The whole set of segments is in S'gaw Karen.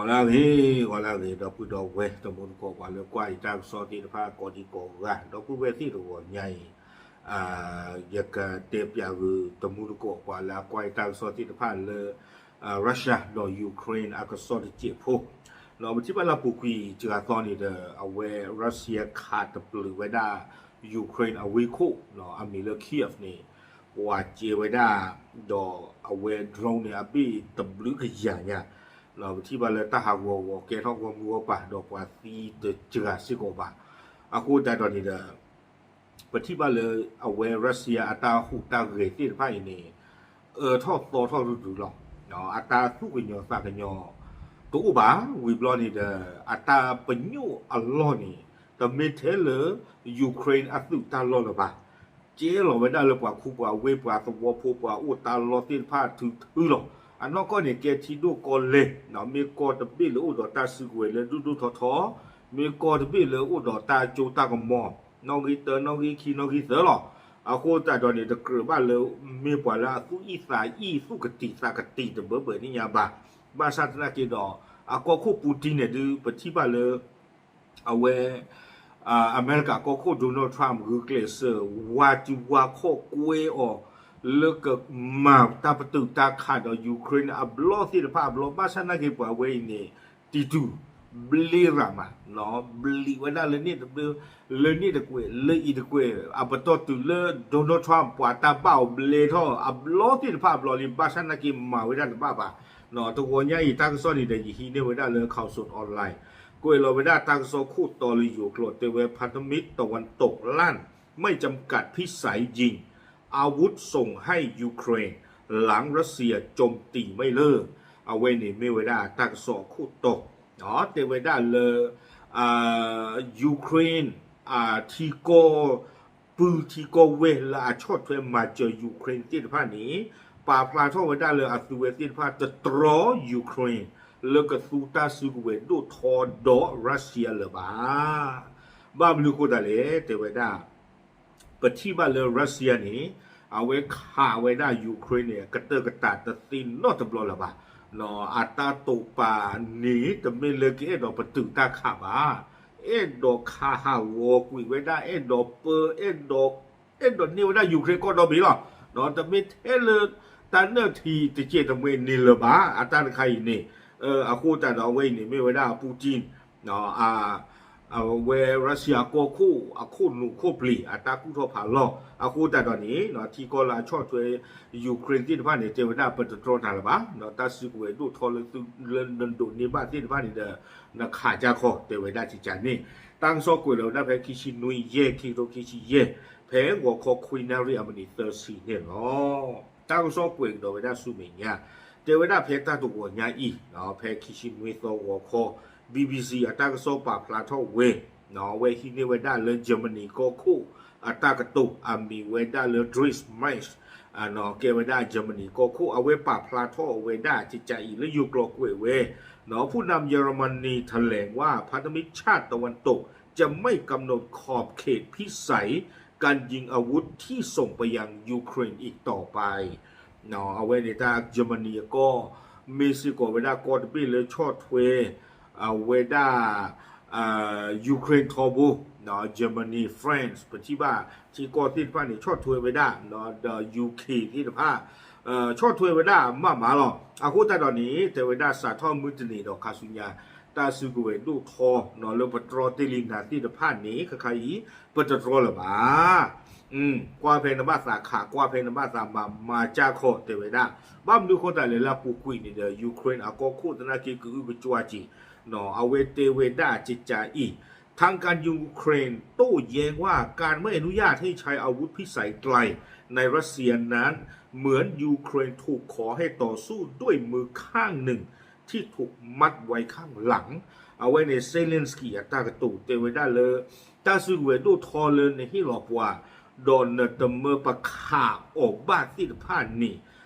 ဂီၤလၢအဂ့ၤ, ဂီၤလၢအဂ့ၤ ဒီပုၢ်ဒီဝဲၢ်တမူတကိး ပှၤလၢကွၢ်ယတၢ်ကစီၣ်သ့ၣ်တဖၣ်ကိးဒံကိးဂၤ ဒီပုၢ်ဝဲၢ်သ့ၣ်တဂီၤညါအံၤ, ယကတဲပၠးဂ့ၤတမူတကိး ပှၤလၢအကွၢ်ယတၢ်ကစီၣ်သ့ၣ်တဖၣ်လၢ Russia ဒီး Ukraine အကစီၣ်တစဲးဖိ, ဒီးပထံၣ်ဘၣ်လၢအပူၤကွံာ်စှၤသီန့ၣ်ဒီး အဝဲ Russia ခးတပျုာ်ဝဲဒၣ် Ukraine အဝ့ၢ်ခိၣ် အမံၤလၢ Kyiv န့ၣ် ပှၤကဲဝဲဒၣ်, ဒီးအဝဲ drone န့ၣ် အဘ့ၣ်တဘျုးကယၤညါ, ပထံၣ်ဘၣ်လၢတၢ်ဟးဂီၤဂီၤကဲထီၣ်ဂီၢ်မုၢ်ဂီၢ်ပၤ ဒီးပှၤသံတစှၤစ့ၢ်ကီးဘၣ်. အဃိသတးဒီးန့ၣ်ဒီး ပထံၣ်ဘၣ်လၢအဝဲ Russia အတၢ်ဟူးတၢ်ဂဲၤသ့ၣ်တဖၣ်အံၤန့ၣ် အၢထီၣ်သီထီၣ်ရုၢ်ရုၢ်လီၤ. အတၢ်သူၣ်ကညီၤသးကညီၤတအိၣ်ဘၣ်. ဝံၤဘျီန့ၣ်ဒီး အတၢ်ပညိၣ်အလီၢ်န့ၣ် တမ့ၢ်ထဲလၢ Ukraine အသုးတၢ်လီၢ်လၢၤဘၣ်. ကဲလီၤဝဲဒၣ်လၢပှၤခူပှၤဝ့ၢ် ပှၤသဝီဖိ ပှၤအိၣ်တၢ်လီၢ်သ့ၣ်တဖၣ်ထုထုလီၤ. အနီၢ်ကီၢ်န့ၣ် ကဲထံဒိၣ်ကီၢ်လဲၢ်, မ့ၢ်ကီၢ်တဘ့ၣ်လၢအိၣ်ဒီးတၢ်စုကဝဲၤလၢဒိၣ်ဒိၣ်ထီထီ, မ့ၢ်ကီၢ်တဘ့ၣ်လၢအိၣ်ဒီးတၢ်စိတၢ်ကမီၤ နီၣ်ဂံၢ်တၢ နီၣ်ဂံၢ်ခံ နီၣ်ဂံၢ်သၢလီၤ. အဃိသတးဒီးန့ၣ် တကြၢးဘၣ်လၢမ့ၢ်ပှၤလၢအသူၣ်အံၣ်သးအံၣ် သူၣ်ကတံာ်သးကတံာ်တဘၢဘၢန့ၣ်ညါဘၣ်. ဘၣ်ဆၣ်သနာ်က့ဒီး အကီၢ်ခိၣ် Putin န့ၣ်ဒုး ပထံၣ်ဘၣ်လၢ အဝဲ အမဲရကၤကီၢ်ခိၣ် Donald Trump ဂုာ်ကျဲးစၢး ဝါစုဝါခီၣ်ကွဲအီၤ လၢကမၤတၢ်ပတုာ်တၢ်ခးဒီး Ukraine အဘျီသ့ၣ်တဖၣ်အဘျီ ဘၣ်ဆၣ်သနာ်က့ပှၤဝဲအံၤန့ၣ် တံတူၢ် ဘျ့ရၤမး, ဘျံးဝဲဒၣ်လၢန့ၣ်တဘျုး လၢန့ၣ်တကွဲး လၢအံၤတကွဲး အပတီၢ်တုၤလၢ Donald Trump ပှၤတၢ်ဘၣ်အီၤဘျဲထီၣ်အဘျီသ့ၣ်တဖၣ်အဘျီလံ ဘၣ်ဆၣ်သနာ်က့မၤဝဲဒၣ်တဘၣ်ဘၣ်. တဂီၤညါအံၤတၢ်ကစီၣ်န့ၣ်ဒီး ယဟံးန့ၢ်ဝဲဒၣ်လၢ Khaosod Online ကွဲးလီၤဝဲဒၣ်တၢ်ကစီၣ်ခိၣ်တီလၢယိၤကျိာ် တဲဝဲ พันธมิตรตะวันตกลั่น ไม่จำกัดพิสัยยิง อาวุธส่งให้ยูเครน หลังรัสเซียโจมตีไม่เลิก အဝဲန့ၣ်မ့ၢ်ဝဲဒၣ်တၢ်ကစီၣ်အခိၣ်တီ, တဲဝဲဒၣ်လၢ Ukraine ထံကီၢ် ပုၢ်ထံကီၢ်ဝဲၢ်လၢအဆီၣ်ထွဲမၤစၢၤ Ukraine သ့ၣ်တဖၣ်န့ၣ် ပာ်ဖျါထီၣ်ဝဲဒၣ်လၢအသုဝဲသ့ၣ်တဖၣ်တတြီ Ukraine လၢကသူတၢ်စုကဝဲၤဒိၣ်ထီဒီး Russia လၢၤဘၣ်. ဘၣ်မနုၤအဃိသတးလဲၣ် တဲဝဲဒၣ် ပထံၣ်ဘၣ်လၢ Russia န့ၣ် အဝဲခးဝဲဒၣ် Ukraine န့ၣ် ကတၢၢ်ကတၢၢ်တသ့နီတဘျီလၢၤဘၣ်. အတၢ်တိာ်ပာ်န့ၣ် တမ့ၢ်လၢကအဲၣ်ဒိးပတုာ်တၢ်ခးဘၣ်. အဲၣ်ဒိးခးဟးဂီၤကွံာ်ဝဲဒၣ် အဲၣ်ဒိးပၢ အဲၣ်ဒိး အဲၣ်ဒိးန့ၢ်ဝဲဒၣ် Ukraine ကီၢ်ဒီဘ့ၣ်လီၤ. တမ့ၢ်ထဲလၢ တၢ်နၢၣ်ထံတစဲးတမှဲၤန့ၣ်လၢၤဘၣ် အတၢ်တခါအံၤန့ၣ်. အဃိသတးဒီးအဝဲအံၤန့ၣ် မ့ၢ်ဝဲဒၣ် Putin အဝဲ Russia ကီၢ်ခိၣ်အခိၣ်နူာ်ခိၣ်ပျံၤ အတၢ်ကူၣ်ထီၣ်ဖးလီၢ် အဃိသတးဒီးန့ၣ် ထံကီၢ်လၢအဆီၣ်ထွဲ Ukraine သ့ၣ်တဖၣ်န့ၣ် တဲဝဲဒၣ်ပတတြီနၤလၢၤဘၣ်. တၢ်စုကဝဲၤဒိၣ်ထီလၢသု လၢနဒိးန့ၢ်ဘၣ်သ့ၣ်တဖၣ်န့ၣ်ဒီး နခးကၢ်ခီ တဲဝဲဒၣ်ကကန့ၣ်. တၢ်ကစီၣ်ကွဲးလီၤဝဲဒၣ်ဖဲခံဆံနွံယဲၢ် ခံကထိခံဆံယဲၢ် ဖဲဂီၤခီခွံနၣ်ရံၣ်အမံးနံးသၢဆံန့ၣ်လီၤ. တၢ်ကစီၣ်ကွဲးကဒီးဝဲဒၣ်ဆူမဲာ်ညါ တဲဝဲဒၣ်ဖဲတၢ်တဂီၤညါအံၤ ဖဲခံဆံနွံသီဂီၤခီ BBC အတၢ်ကစီၣ်ပာ်ဖျါထီၣ်ဝဲ အဝဲဟံးန့ၢ်ဝဲဒၣ်လၢ Germany ကီၢ်ခိၣ် အတၢ်ကတိၤ အမံၤဝဲဒၣ်လၢ Dries Merz ကဲဝဲဒၣ် Germany ကီၢ်ခိၣ် အဝဲပာ်ဖျါထီၣ်ဝဲဒၣ်ကကအံၤလၢယိၤကျိာ်ကွဲးဝဲ ผู้นำเยอรมนีแถลงว่าพันธมิตรชาติตะวันตกจะไม่กำหนดขอบเขตพิสัยการยิงอาวุธที่ส่งไปยังยูเครนอีกต่อไป အဝဲန့ၣ်တၢ် Germany အကီၢ် မ့ၢ်စ့ၢ်ကီးဝဲဒၣ်ကီၢ်တဘ့ၣ်လၢဆီၣ်ထွဲ အဝဲဒၣ် Ukraine ထီဘိ Germany, France ပထံၣ်ဘၣ် ထံကီၢ်သ့ၣ်တဖၣ်န့ၣ် ဆီၣ်ထွဲဝဲဒၣ် ဒီး UK သ့ၣ်တဖၣ် ဆီၣ်ထွဲဝဲဒၣ်မးမးလီၤ. အဃိသတးဒီးန့ၣ် တဲဝဲဒၣ်စးထီၣ်မုၢ်တနံၤဒီးခါဆူညါ တၢ်စုကဝဲၤဒိၣ်ထီ လၢပတြီတ့ၢ်လံနၤသ့ၣ်တဖၣ်န့ၣ် ခဲခါအံၤ ပတတြီလၢၤဘၣ်. ကွၢ်ဖဲနဘၣ်သးခး ကွၢ်ဖဲနဘၣ်သးမၤ မၤကၢ်ခီ တဲဝဲဒၣ်. ဘၣ်မနုၤအဃိသတးလဲၣ်လၢအပူၤကွံာ်န့ၣ်ဒီး Ukraine အကီၢ်ခိၣ်သနာ်က့ကအုကကွၢ်က့ၤ အဝဲတဲဝဲဒၣ်ကကအံၤ ทางการยูเครนโต้แย้งว่าการไม่อนุญาตให้ใช้อาวุธพิสัยไกลในรัสเซียนั้นเหมือนยูเครนถูกขอให้ต่อสู้ด้วยมือข้างหนึ่งที่ถูกมัดไว้ข้างหลัง အဝဲန့ၣ် Zelensky အတၢ်ကတိၤတဲဝဲဒၣ်လၢ တၢ်စုကဝဲၤဒိၣ်ထီလၢနဟ့ၣ်လီၤပှၤ ဒီးနတမၢပခးအီၤဘၣ်သ့ၣ်တဖၣ်န့ၣ်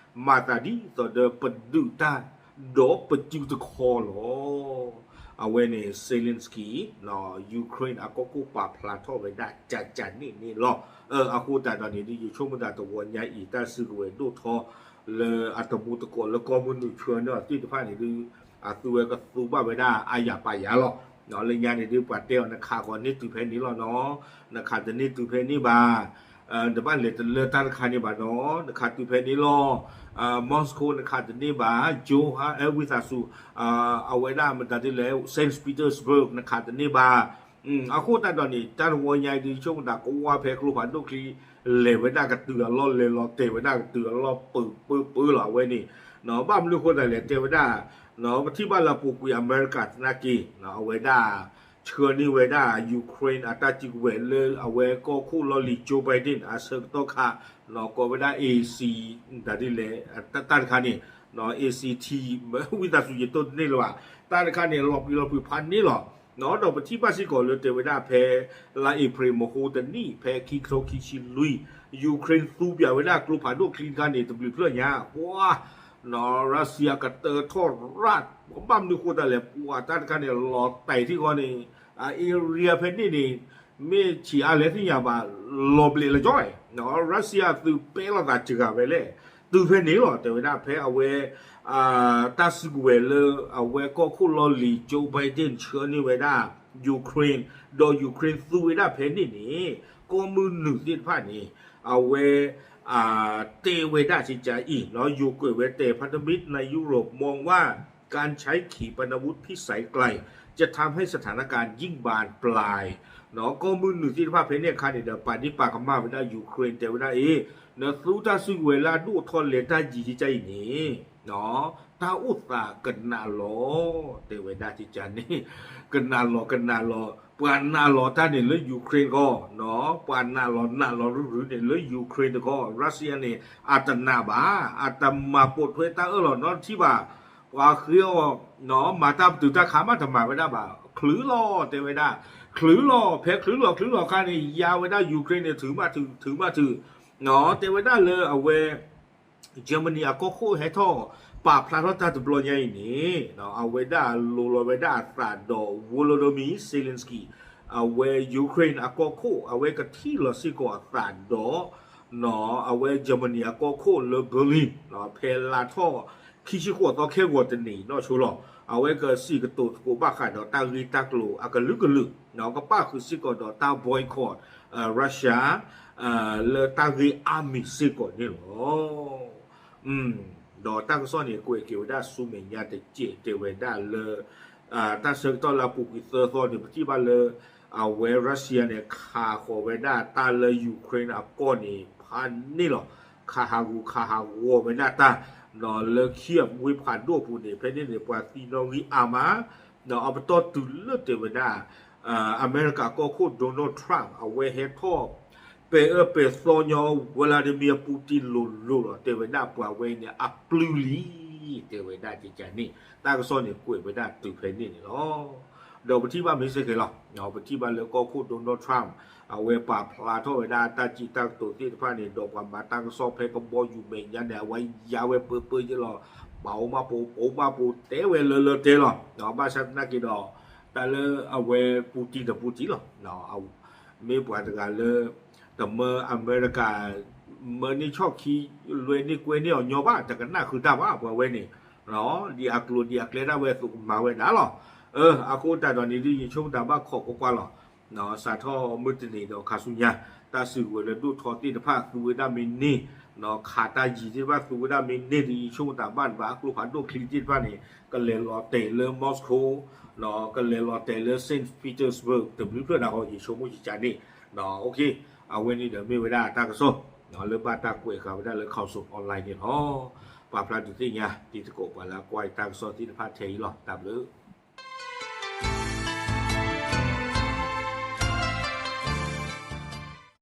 မၤသးဒ်သိးဒီးပဒုးတၢ် ဒီးပစုတခီလီၤ. အဝဲန့ၣ် Zelensky, Ukraine အကီၢ်ခိၣ်ပာ်ဖျါထီၣ်ဝဲဒၣ်ကကန့ၣ်န့ၣ်လီၤ. အဃိသတးဒီးန့ၣ်ဒုး ယဆိကမိၣ်သးတဂီၤညါအံၤ တၢ်စုကဝဲၤဒိၣ်ထီ လၢအတမူတကိးလၢကီၢ်မုၢ်နုာ်ဆှၢန့ၢ်အီၤသ့ၣ်တဖၣ်န့ၣ်ဒုး အသုဝဲကသူဘၣ်ဝဲဒၣ်အါယၤပာ်ယၤလီၤ. လၢညါန့ၣ်ဒ်ပှၤတဲအီၤ နခးကီးန့ၢ်တုၤဖဲန့ၣ်လီၤနီၤ, နခးတန့ၢ်တုၤဖဲန့ၣ်ဘၣ်, နဘၣ်လဲၤတလၢတၢ်တခါန့ၣ်ဘၣ်နီၤ, နခးတုၤဖဲန့ၣ်လီၤ. Moscow နခးတန့ၢ်ဘၣ်, Johann ဝံသးစူၤ အဝဲဒၣ်မတၤဒ်လဲၣ် Saint Petersburg နခးတန့ၢ်ဘၣ်. အဃိသတးဒီးန့ၣ် တၢ်တဝီညါအံၤဒ်ဆိကမိၣ်သး ကဝါဖဲကျိဖးဒိၣ်ချံ လဲၤဝဲဒၣ်ကတုၤအလီၢ် လဲၤလီၤတဲာ်ဝဲဒၣ်ကတုၤအလီၢ်ပၢပၢပၢလီၤ အဝဲန့ၣ်, ဘၣ်မနုၤအဃိသတးလဲၣ် တဲဝဲဒၣ် ပထံၣ်ဘၣ်လၢအပူၤကွံာ်အမဲရကၤသနာ်က့ အဝဲဒၣ် ဆှၢန့ၢ်ဝဲဒၣ် Ukraine အတၢ်စုကဝဲၤလၢအဝဲကီၢ်ခိၣ်လီၢ်လံၤ Joe Biden အဆၢကတီၢ်ခါ ကိးဝဲဒၣ် AC တၢ်ဒ်လဲၣ် တၢ်တခါန့ၣ် ACT ဝံသးစူၤ ယတိၢ်တန့ၢ်လၢၤဘၣ်, တၢ်တခါန့ၣ် လီၤပျံၤလီၤဖုးဖးန့ၣ်လီၤ. ဒီးပထံၣ်ဘၣ်စ့ၢ်ကီးလၢတဲဝဲဒၣ်ဖဲ လါအ့ဖြ့ၣ်မဟါတနံၣ် ဖဲခံကထိခံဆံလွံၢ် Ukraine သူပၠးဝဲဒၣ်ကျိဖးဒိၣ်ချံတခါန့ၣ် တဘျုးဖျၢၣ်ညါ ပှၤ နီၤ Russia ကတၢထီၣ်ရၣ် ဘၣ်မနုၤဃိသတးလဲၣ် ပှၤတၢ်တခါန့ၣ် လီၤတဲာ်ထံၣ်ဃီန့ၣ် အ area ဖဲန့ၣ်န့ၣ် မ့ၢ်ဆံးအါလဲၣ်သ့ၣ်ညါဘၣ် လီၤဘျဲးလၢကၠီ Russia သုပဲလီၤသးစှၤဝဲလဲၣ် တုၤဖဲန့ၣ်လီၤ တဲဝဲဒၣ်ဖဲအဝဲ တၢ်စုကဝဲၤလၢအဝဲကီၢ်ခိၣ်လီၢ်လံၤ Joe Biden ဆှၢန့ၢ်ဝဲဒၣ် Ukraine ဒီး Ukraine သူဝဲဒၣ်ဖဲန့ၣ်န့ၣ် ကီၢ်မုၢ်နုာ်သ့ၣ်တဖၣ်န့ၣ် အဝဲ တဲဝဲဒၣ်ကကါအံၤ ယိၤကွဲးဝဲတဲ พันธมิตรในยุโรปมองว่า การใช้ขีปนาวุธพิสัยไกล จะทำให้สถานการณ์ยิ่งบานปลาย ကီၢ်မုၢ်နုာ်သ့ၣ်တဖၣ်ဖဲန့ၣ်အခါန့ၣ်ဒီး ပာ်ဒ့ၣ်ပာ်ကမၣ်ဝဲဒၣ် Ukraine တဲဝဲဒၣ်အံၤ နသူတၢ်စုကဝဲၤလၢအဒိၣ်ထီၣ်လဲၤတၢ်ယံၤကကါအံၤန့ၣ် တၢ်အိၣ်သးကနးလီၤ တဲဝဲဒၣ်ကကါန့ၣ် ကနးလီၤကနးလီၤ ပှၤနးလီၤတၢ်န့ၣ်လၢ Ukraine တခီ ပှၤနးလီၤနးလီၤရုရုန့ၣ်လၢ Ukraine တခီ Russia န့ၣ် အတနးဘၣ် အတမၤပိာ်ထွဲတၢ်အၢၣ်လီၤနီတထံၣ်ဘၣ် ပှၤဃ့အီၤ မၤတၢ်ပတုာ်တၢ်ခးမးတမၤဝဲဒၣ်ဘၣ် ချုးလီၤ တဲဝဲဒၣ် ချုးလီၤ ဖဲချုးလီၤချုးလီၤအခါန့ၣ် ယါဝဲဒၣ် Ukraine န့ၣ် ထုးမးထုး ထုးမးထုး တဲဝဲဒၣ်လၢအဝဲ Germany အကီၢ်ခိၣ်ဟဲထီၣ် ပာ်ဖျါထီၣ်တၢ်တဘျီညါအံၤန့ၣ် အဝဲဒၣ်လိၤလီၤဝဲဒၣ်အသးဒီး Volodymyr Zelensky အဝဲ Ukraine အကီၢ်ခိၣ် အဝဲကထံၣ်လီၤစ့ၢ်ကီးအသးဒီး အဝဲ Germany အကီၢ်ခိၣ်လၢ Berlin ဖဲလါထီၣ် ခံဆံဃိးသီ ခဲဂီၤတနံၤနီၢ်ဆိလီၤ အဝဲကစံးကတိၤသကိးဘၣ်ဃးဒီးတၢ်ဂ့ၢ်တၢ်ကျိၤအကလုာ်ကလုာ် ကပၣ်ဃုာ်စ့ၢ်ကီးဒီးတၢ် boycott Russia လၢတၢ်ဂ့ၢ်အါမံၤစ့ၢ်ကီးန့ၣ်လီၤ. ဒီးတၢ်ကစီၣ်န့ၣ် ကွဲးက့ၤဝဲဒၣ်ဆူမဲာ်ညါတစဲးတဲဝဲဒၣ်လၢ တၢ်ဆၢကတီၢ်လၢအပူၤကွံာ်သၢသီန့ၣ် ပထံၣ်ဘၣ်လၢ အဝဲ Russia န့ၣ် ခးဃီၤဝဲဒၣ်တၢ်လၢ Ukraine အကီၢ်န့ၣ် ဖးန့ၣ်လီၤ. ခးဟးဂူာ်ခးဟးဂီၤဝဲဒၣ်တၢ် လၢ Kyiv ဝ့ၢ်ဖးဒိၣ်အပူၤန့ၣ် ဖဲန့ၣ်န့ၣ် ပှၤသံနီၣ်ဂံၢ်အါမး ဒီးအပတီၢ်တုၤလၢတဲဝဲဒၣ် အမဲရကၤကီၢ်ခိၣ် Donald Trump အဝဲဟဲထီၣ် ပဲာ်အၢပဲာ်သီညီ Vladimir Putin လိၤလိၤလီၤ တဲဝဲဒၣ်ပှၤဝဲန့ၣ် အပျုၢ်လံ တဲဝဲဒၣ်ကကါန့ၣ် တၢ်ကစီၣ်န့ၣ်ကွဲးဝဲဒၣ်တုၤဖဲန့ၣ်န့ၣ်လီၤ. ဒီးပထံၣ်ဘၣ်မ့ၢ်စ့ၢ်ကီးလီၤ ပထံၣ်ဘၣ်လၢကီၢ်ခိၣ် Donald Trump အဝဲပာ်ဖျါထီၣ်ဝဲဒၣ်တၢ်စံးတၢ်ကတိၤသ့ၣ်တဖၣ်န့ၣ် ဒီးပှၤမၤတၢ်ကစီၣ်ဖဲကဘီယူၤမဲာ်ညါန့ၣ် အဝဲယါဝဲပၢပၢယဲလီၤ ပာ်အိၣ်မးပူၤ ပာ်အိၣ်မးပူၤတဲဝဲလၢလၢတဲလီၤ ဘၣ်ဆၣ်သနာ်က့ဒီး တၢ်လၢအဝဲ Putin တ Putin လီၤ မ့ၢ်ပှၤတဂၤလၢ တမၢအမဲရကၤ မၢန့ၢ်ဆီၣ်ခံ လွဲန့ၢ်ကွဲန့ၢ်အီၤညီဘၣ် တကနၣ်ဃုာ်တၢ်ဘၣ် ပှၤဝဲန့ၣ် ဒ်အကျိၤဒ်အကျဲဒၣ်ဝဲအသိးကမၤဝဲဒၣ်လီၤ. အဃိသတးဒီးန့ၣ်ဒ်ယဆိကမိၣ်တၢ်ဘၣ်ခိးကွၢ်ကွၢ်လီၤ. စးထီၣ်မုၢ်တနံၤဒီးခါဆူညါ တၢ်စုကဝဲၤလၢဒိၣ်ထီသ့ၣ်တဖၣ်သူဝဲဒၣ်မ့ၢ်န့ၢ် ခးတၢ်ယံၤသ့ၣ်တဖၣ်သူဝဲဒၣ်မ့ၢ်န့ၢ် ဒ်ယဆိကမိၣ်တၢ်ဘၣ်တဘၣ် ကျိဖးဒိၣ်ချံသ့ၣ်တဖၣ်န့ၣ် ကလဲၤလီၤတဲာ်လၢ Moscow ကလဲၤလီၤတဲာ်လၢ Saint Petersburg တဘျုးဖျၢၣ်ဒၣ်ဃီ ယဆိကမိၣ်ယကါန့ၣ် အဝဲန့ၣ်ဒီးမ့ၢ်ဝဲဒၣ်တၢ်ကစီၣ် လၢဘၣ်တၢ်ကွဲးဃာ်ဝဲဒၣ်လၢ Council Online န့ၣ်လီၤ. ပာ်ဖျါဒုးသ့ၣ်ညါ တံၤသကိးပှၤလၢအကွၢ်တၢ်ကစီၣ်သ့ၣ်တဖၣ်ထဲအံၤလီၤ. တၢ်ဘျုး